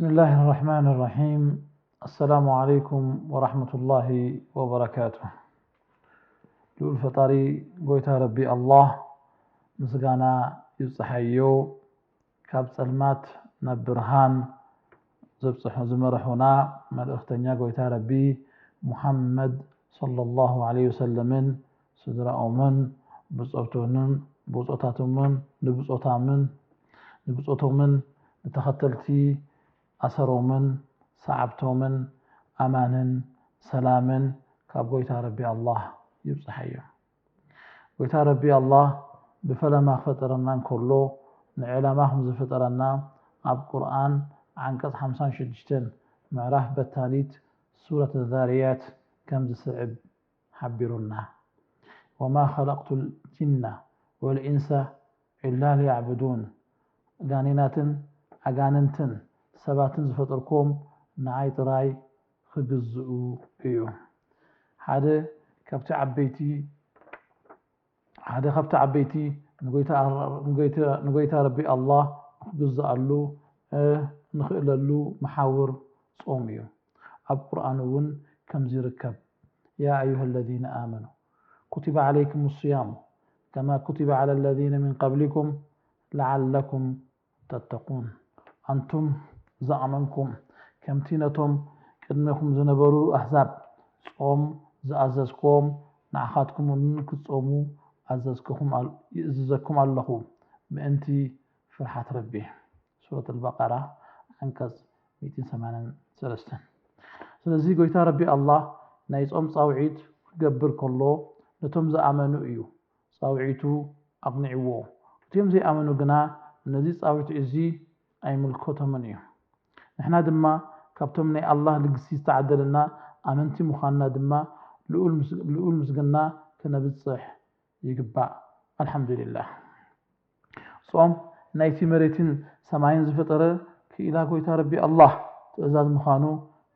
بسم الله الرحمن الرحيم. السلام عليكم ورحمة الله وبركاته. ልዑል ፈጣሪ ጎይታ ረቢ ኣላህ ምስጋና ይብጽሓዮ። ካብ ጸልማት ናብ ብርሃን ዘብጽሑ ዝመርሑና መልእኽተኛ ጎይታ ረቢ ሙሓመድ ሰለላሁ ዐለይሂ ወሰለምን ስድራኦምን ብጾቶምን ብጾታቶምን ንብጾታምን ንብጾቶምን ንተኸተልቲ ኣሰሮምን ሰዓብቶምን ኣማንን ሰላምን ካብ ጎይታ ረቢ ኣላህ ይብጽሓዮም። ጎይታ ረቢ ኣላህ ብፈለማ ክፈጠረና እንከሎ ንዕላማ ከም ዝፈጠረና ኣብ ቁርኣን ዓንቀጽ ሓምሳን ሽዱሽተን ምዕራፍ በታኒት ሱረት ዛርያት ከም ዝስዕብ ሓቢሩና። ወማ ኸለቅቱ ልጅና ወልኢንሰ ኢላ ሊያዕቡዱን፣ ጋኔናትን ኣጋንንትን ሰባትን ዝፈጠርኩም ንዓይ ጥራይ ክግዝኡ እዩ። ሓደ ካብቲ ዓበይቲ ሓደ ካብቲ ዓበይቲ ንጎይታ ረቢ ኣላህ ንክግዝኣሉ ንኽእለሉ መሓውር ጾም እዩ። ኣብ ቁርኣን እውን ከምዚ ይርከብ። يا أيها الذين آمنوا كتب عليكم الصيام كما كتب على الذين من قبلكم لعلكم تتقون። ኣንቱም ዝኣመንኩም፣ ከምቲ ነቶም ቅድሜኹም ዝነበሩ ኣህዛብ ጾም ዝኣዘዝክዎም ንዓኻትኩም እውን ክትጾሙ ይእዝዘኩም ኣለኹ፣ ምእንቲ ፍርሓት ረቢ። ሱረት ኣልበቀራ ዓንቀጽ ሚእትን ሰማንያን ሰለስተን። ስለዚ ጎይታ ረቢ ኣላህ ናይ ጾም ጻውዒት ክገብር ከሎ ነቶም ዝኣመኑ እዩ ጻውዒቱ ኣቕኒዕዎ። እቲኦም ዘይኣመኑ ግና ነዚ ጻውዒት እዚ ኣይምልከቶምን እዩ። ንሕና ድማ ካብቶም ናይ ኣላህ ልግሲ ዝተዓደለና ኣመንቲ ምዃንና ድማ ልኡል ምስግና ክነብጽሕ ይግባእ። ኣልሓምዱሊላህ። ጾም ናይቲ መሬትን ሰማይን ዝፈጠረ ክኢላ ጎይታ ረቢ ኣላህ ትእዛዝ ምዃኑ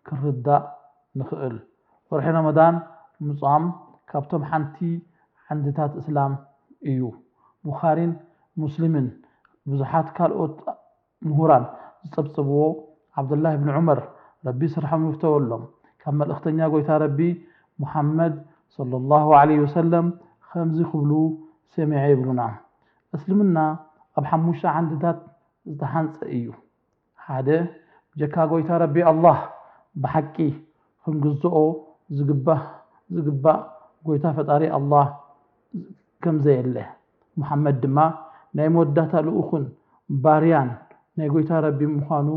ክንርዳእ ንኽእል። ወርሒ ረመዳን ምጻም ካብቶም ሓንቲ ዓንድታት እስላም እዩ። ቡኻሪን ሙስሊምን ብዙሓት ካልኦት ምሁራን ዝጸብጸብዎ ዓብደላህ ብን ዑመር ረቢ ስርሖም ይፍተወሎም ካብ መልእኽተኛ ጎይታ ረቢ ሙሓመድ ሰለላሁ ዐለይሂ ወሰለም ከምዚ ክብሉ ሰሚዐ ይብሉና። እስልምና ኣብ ሓሙሽተ ዓንድታት ዝተሓንጸ እዩ። ሓደ፣ ብጀካ ጎይታ ረቢ ኣላህ ብሓቂ ክንግዝኦ ዝግባእ ዝግባእ ጎይታ ፈጣሪ ኣላህ ከምዘየለ፣ ሙሓመድ ድማ ናይ መወዳእታ ልኡኹን ባርያን ናይ ጎይታ ረቢ ምዃኑ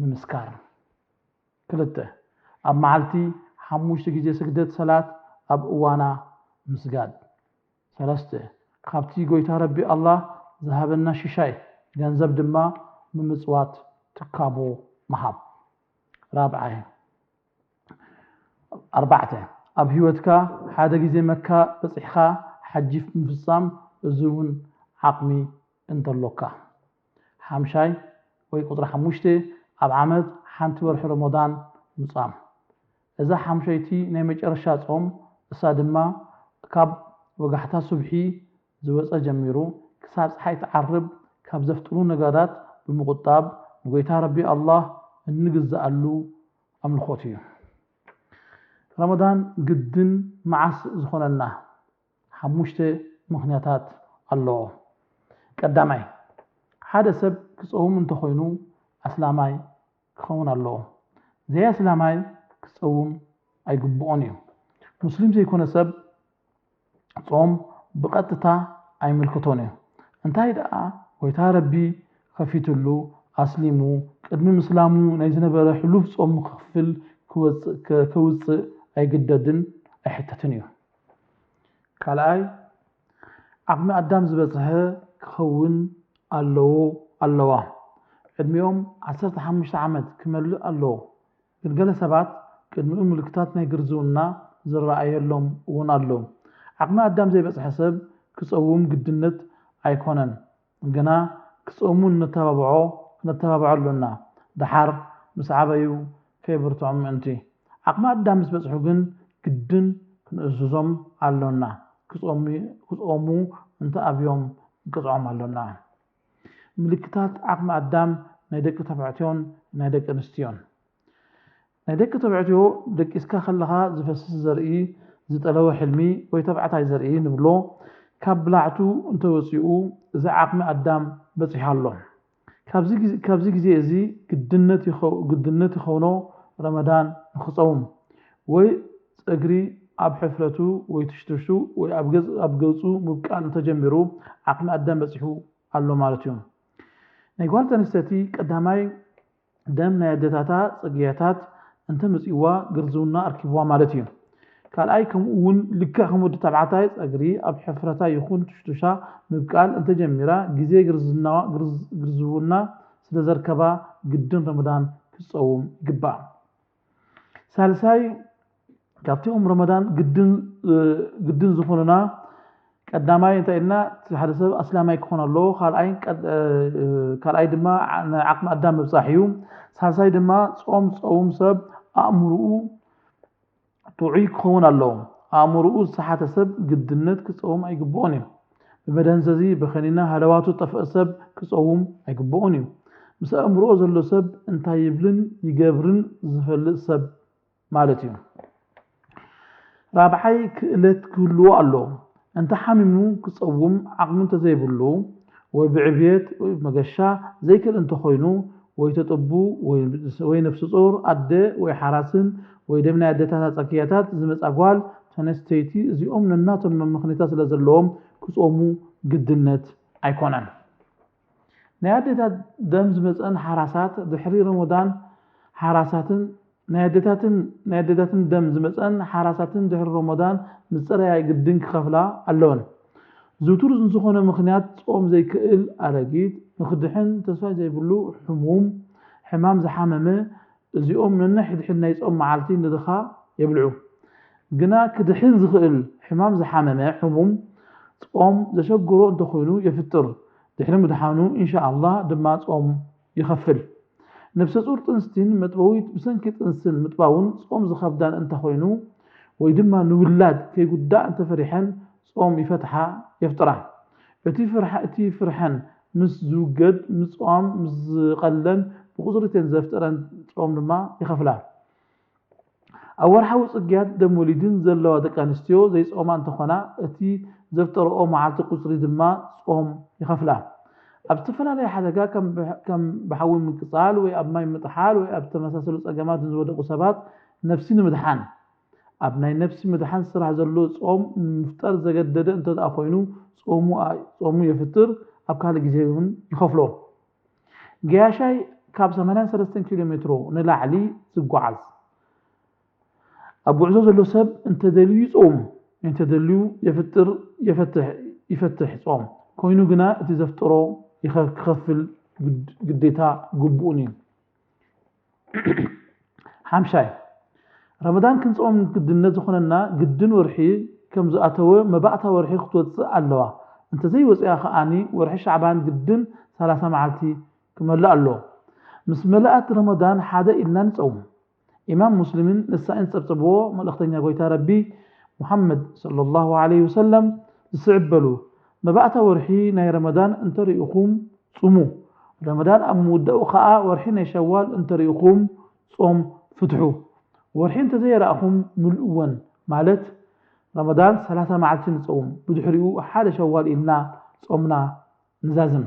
ምምስካር። ክልተ፣ ኣብ መዓልቲ ሓሙሽተ ግዜ ስግደት ሰላት ኣብ እዋና ምስጋድ። ሰለስተ፣ ካብቲ ጎይታ ረቢ ኣላህ ዝሃበና ሽሻይ ገንዘብ ድማ ምምጽዋት ትካቦ ምሃብ። ራብዓይ፣ ኣርባዕተ፣ ኣብ ህይወትካ ሓደ ግዜ መካ በጺሕካ ሓጂ ምፍጻም፣ እዚ እውን ዓቕሚ እንተሎካ። ሓምሻይ ወይ ቁጽሪ ሓሙሽተ፣ ኣብ ዓመት ሓንቲ ወርሒ ረመዳን ምጻም። እዛ ሓምሸይቲ ናይ መጨረሻ ጾም እሳ ድማ ካብ ወጋሕታ ሱብሒ ዝወጸ ጀሚሩ ክሳብ ጸሓይ ትዓርብ ካብ ዘፍጥሩ ነጋዳት ብምቑጣብ ንጎይታ ረቢ ኣላህ እንግዝኣሉ ኣምልኾት እዩ። ረመዳን ግድን መዓስ ዝኾነና ሓሙሽተ ምኽንያታት ኣለዎ። ቀዳማይ፣ ሓደ ሰብ ክጸውም እንተኾይኑ ኣስላማይ ክኸውን ኣለዎ። ዘይ ኣስላማይ ክጸውም ኣይግብኦን እዩ። ሙስሊም ዘይኮነ ሰብ ጾም ብቐጥታ ኣይምልክቶን እዩ። እንታይ ደኣ ጎይታ ረቢ ከፊትሉ ኣስሊሙ ቅድሚ ምስላሙ ናይ ዝነበረ ሕሉፍ ጾም ክኽፍል ክወጽእ ከውጽእ ኣይግደድን ኣይሕተትን እዩ። ካልኣይ ዓቕሚ ኣዳም ዝበጽሐ ክኸውን ኣለዎ ኣለዋ። ዕድሚኦም ዓሰርተ ሓሙሽተ ዓመት ክመልእ ኣለዎ። ግን ገለ ሰባት ቅድሚኡ ምልክታት ናይ ግርዝውና ዝረኣየሎም እውን ኣለዉ። ዓቕሚ ኣዳም ዘይበጽሐ ሰብ ክጸውም ግድነት ኣይኮነን፣ ግና ክጸውሙ ነተባብዖ ክነተባብዖ ኣሎና፣ ደሓር ምስ ዓበዩ ከየብርትዖም ምእንቲ። ዓቕሚ ኣዳም ምስ በጽሑ ግን ግድን ክንእዝዞም ኣሎና፣ ክጸውሙ እንተ ኣብዮም ክንቀጽዖም ኣሎና። ምልክታት ዓቕሚ ኣዳም ናይ ደቂ ተባዕትዮን ናይ ደቂ ኣንስትዮን። ናይ ደቂ ተባዕትዮ ደቂስካ ከለኻ ዝፈስስ ዘርኢ፣ ዝጠለወ ሕልሚ ወይ ተባዕታይ ዘርኢ ንብሎ፣ ካብ ብላዕቱ እንተወፂኡ እዚ ዓቕሚ ኣዳም በፂሑ ኣሎ። ካብዚ ግዜ እዚ ግድነት ይኸውኖ ረመዳን ንክፀውም፣ ወይ ፀግሪ ኣብ ሕፍረቱ ወይ ትሽትሽቱ ወይ ኣብ ገፁ ምብቃል እንተጀሚሩ ዓቕሚ ኣዳም በፂሑ ኣሎ ማለት እዩ። ናይ ጓል ተንስተቲ ቀዳማይ ደም ናይ ኣደታታ ፅግያታት እንተመፂእዋ ግርዝውና ኣርኪብዋ ማለት እዩ። ካልኣይ ከምኡ እውን ልክዕ ከም ወዲ ተባዕታይ ፀግሪ ኣብ ሕፍረታ ይኹን ትሽቱሻ ምብቃል እንተጀሚራ ግዜ ግርዝውና ስለዘርከባ ግድን ረመዳን ክትፀውም ይግባእ። ሳልሳይ ካብቲኦም ረመዳን ግድን ዝኾኑና ቀዳማይ እንታይ ኢልና እቲ ሓደ ሰብ ኣስላማይ ክኾን ኣለዎ። ካልኣይ ድማ ዓቕሚ ኣዳም ምብፃሕ እዩ። ሳልሳይ ድማ ፆም ዝፀውም ሰብ ኣእምርኡ ጥዑይ ክኸውን ኣለዎ። ኣእምርኡ ዝሰሓተ ሰብ ግድነት ክፀውም ኣይግብኦን እዩ። ብመደንዘዚ ብኸኒና ሃለዋቱ ዝጠፍአ ሰብ ክፀውም ኣይግብኦን እዩ። ምስ ኣእምርኦ ዘሎ ሰብ እንታይ ይብልን ይገብርን ዝፈልጥ ሰብ ማለት እዩ። ራብዓይ ክእለት ክህልዎ ኣለዎ። እንተሓሚሙ ክፀውም ዓቕሚ እንተዘይብሉ ወይ ብዕብየት ወይ ብመገሻ ዘይክእል እንተኾይኑ ወይ ተጠቡ ወይ ነፍሰ ጡር ኣደ ወይ ሓራስን ወይ ደም ናይ ኣደታታ ፀክያታት ዝመፃ ጓል ተነስተይቲ እዚኦም ነናቶም መመኽነይታ ስለዘለዎም ክፀሙ ግድነት ኣይኮነን። ናይ ኣዴታት ደም ዝመፀን ሓራሳት ድሕሪ ረመዳን ሓራሳትን ናይ ኣዴታትን ናይ ኣዴታትን ደም ዝመፀን ሓራሳትን ድሕሪ ረመዳን ምፅራይ ግድን ክኸፍላ ኣለወን። ዝውቱር ዝኾነ ምኽንያት ፆም ዘይክእል ኣረጊት፣ ንክድሕን ተስፋ ዘይብሉ ሕሙም፣ ሕማም ዝሓመመ እዚኦም ነንሕድሕድ ናይ ፆም መዓልቲ ንድኻ የብልዑ። ግና ክድሕን ዝኽእል ሕማም ዝሓመመ ሕሙም ፆም ዘሸግሮ እንተኾይኑ የፍጥር። ድሕሪ ምድሓኑ ኢንሻኣላህ ድማ ፆም ይኸፍል። ነብሰ ፁር ጥንስቲን መጥበዊት ብሰንኪ ጥንስን ምጥባውን ፆም ዝኸብዳን እንተኾይኑ ወይ ድማ ንውላድ ከይጉዳእ እንተፈሪሐን ፆም ይፈትሓ የፍጥራ። እቲ ፍርሐን ምስ ዝውገድ ምፅዋም ምስ ዝቐለን ብቑፅሪተን ዘፍጥረን ፆም ድማ ይኸፍላ። ኣብ ወርሓዊ ፅግያት ደም ወሊድን ዘለዋ ደቂ ኣንስትዮ ዘይፀማ እንተኾና እቲ ዘፍጠረኦ መዓልቲ ቁፅሪ ድማ ፆም ይኸፍላ። ኣብ ዝተፈላለየ ሓደጋ ከም ብሓዊ ምቅፃል ወይ ኣብ ማይ ምጥሓል ወይ ኣብ ተመሳሰሉ ፀገማት ንዝወደቁ ሰባት ነፍሲ ንምድሓን ኣብ ናይ ነፍሲ ምድሓን ስራሕ ዘሎ ፆም ንምፍጣር ዘገደደ እንተደኣ ኮይኑ ፆሙ የፍጥር፣ ኣብ ካልእ ግዜ እውን ይኸፍሎ። ገያሻይ ካብ ሰማንያን ሰለስተን ኪሎ ሜትሮ ንላዕሊ ዝጓዓዝ ኣብ ጉዕዞ ዘሎ ሰብ እንተደልዩ ይፀውም፣ እንተደልዩ የፍጥር፣ ይፈትሕ ፆም ኮይኑ ግና እቲ ዘፍጥሮ ክኸፍል ግዴታ ግቡእን እዩ። ሓምሻይ ረመዳን ክንፀውም ግድነት ዝኾነና ግድን ወርሒ ከም ዝኣተወ መባእታ ወርሒ ክትወፅእ ኣለዋ። እንተዘይወፅኣ ከኣኒ ወርሒ ሻዕባን ግድን ሰላሳ መዓልቲ ክመልእ ኣለዎ። ምስ መለኣት ረመዳን ሓደ ኢልና ንፀውም። ኢማም ሙስሊምን ነሳኢን ዝፀብፀብዎ መልእኽተኛ ጎይታ ረቢ ሙሓመድ ሰለላሁ ዓለይሂ ወሰለም ዝስዕብ በሉ። መባእታ ወርሒ ናይ ረመዳን እንተሪእኹም ፅሙ። ረመዳን ኣብ ምውዳኡ ከዓ ወርሒ ናይ ሸዋል እንተሪእኹም ፆም ፍትሑ። ወርሒ እንተዘየረእኹም ምልእወን ማለት ረመዳን ሰላሳ መዓልቲ ንፀውም ብድሕሪኡ ሓደ ሸዋል ኢልና ፆምና ንዛዝም።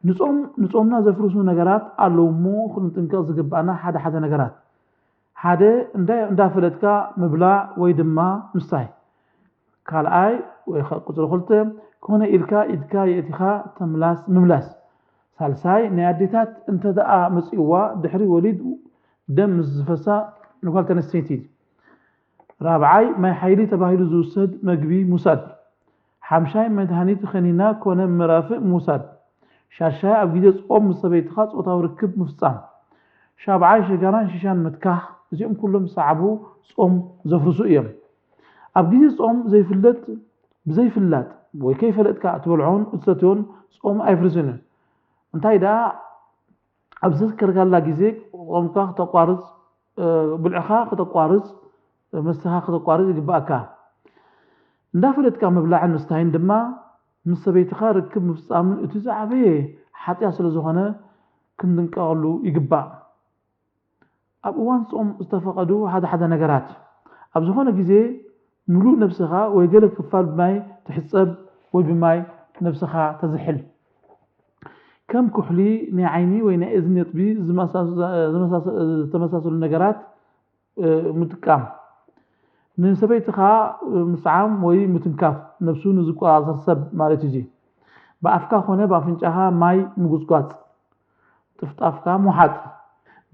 ንፆም ንፆምና ዘፍርሱ ነገራት ኣለዉ እሞ ክንጥንቀቕ ዝግባኣና ሓደ ሓደ ነገራት ሓደ እንዳፈለጥካ ምብላዕ ወይ ድማ ምስታይ ካልኣይ ወይ ቁፅሪ ክልተ ኮነ ኢልካ ኢድካ የእቲኻ ተምላስ ምምላስ ሳልሳይ ናይ ኣዴታት እንተ ደኣ መፂእዋ ድሕሪ ወሊድ ደም ምስ ዝፈሳ ንጓል ተነስተይቲ ራብዓይ ማይ ሓይሊ ተባሂሉ ዝውሰድ መግቢ ምውሳድ ሓምሻይ መድሃኒት ኸኒና ኮነ መራፍእ ምውሳድ ሻድሻይ ኣብ ግዜ ጾም ምስ ሰበይትኻ ጾታዊ ርክብ ምፍጻም ሻብዓይ ሽጋራን ሺሻን ምትካኽ እዚኦም ኩሎም ዝሰዓቡ ጾም ዘፍርሱ እዮም ኣብ ግዜ ጾም ዘይፍለጥ ብዘይፍላጥ ወይ ከይፈለጥካ እትበልዖን እትሰትዮን ጾም ኣይፍርስን እዩ እንታይ ደኣ ኣብ ዘስከርካላ ግዜ ጾምካ ክተቋርጽ ብልዕኻ ክተቋርጽ መስተኻ ክተቋርጽ ይግባእካ። እንዳፈለጥካ ምብላዕን ምስታይን ድማ ምስ ሰበይትኻ ርክብ ምፍጻምን እቲ ዝዓበየ ሓጢኣት ስለ ዝኾነ ክንጥንቀቐሉ ይግባእ። ኣብ እዋን ጾም ዝተፈቐዱ ሓደ ሓደ ነገራት፣ ኣብ ዝኾነ ግዜ ምሉእ ነብስኻ ወይ ገለ ክፋል ብማይ ትሕጸብ ወይ ብማይ ነብስኻ ተዝሕል። ከም ኩሕሊ፣ ናይ ዓይኒ ወይ ናይ እዝኒ ነጥቢ ዝመሳሰ-፣ ዝተመሳሰሉ ነገራት ምጥቃም። ንሰበይትኻ ምስዓም ወይ ምትንካፍ፣ ነብሱ ንዝቆጻጸር ሰብ ማለት እዩ። ብኣፍካ ኮነ ብኣፍንጫኻ ማይ ምጉጽጓጽ፣ ጥፍጣፍካ ምውሓጥ።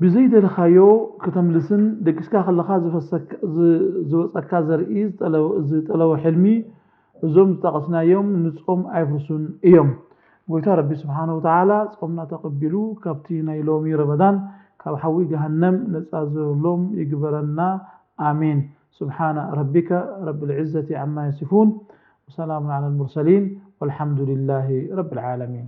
ብዘይደለኻዮ ከተምልስን ደቂስካ ከለኻ ዝፈሰካ-፣ ዝ-፣ ዝወጸካ ዘርኢ ዝጠለ-፣ ዝጠለወ ሕልሚ፣ እዞም ዝጠቐስናዮም ንጾም ኣየፍርሱን እዮም። ጎይታ ረቢ ስብሓነ ወተዓላ ጾምና ተቐቢሉ ካብቲ ናይ ሎሚ ረመዳን ካብ ሓዊ ገሃነም ነጻ ዘብሎም ይግበረና። ኣሜን። سبحان ربك رب العزة عما يصفون وسلام على المرسلين والحمد لله رب العالمين.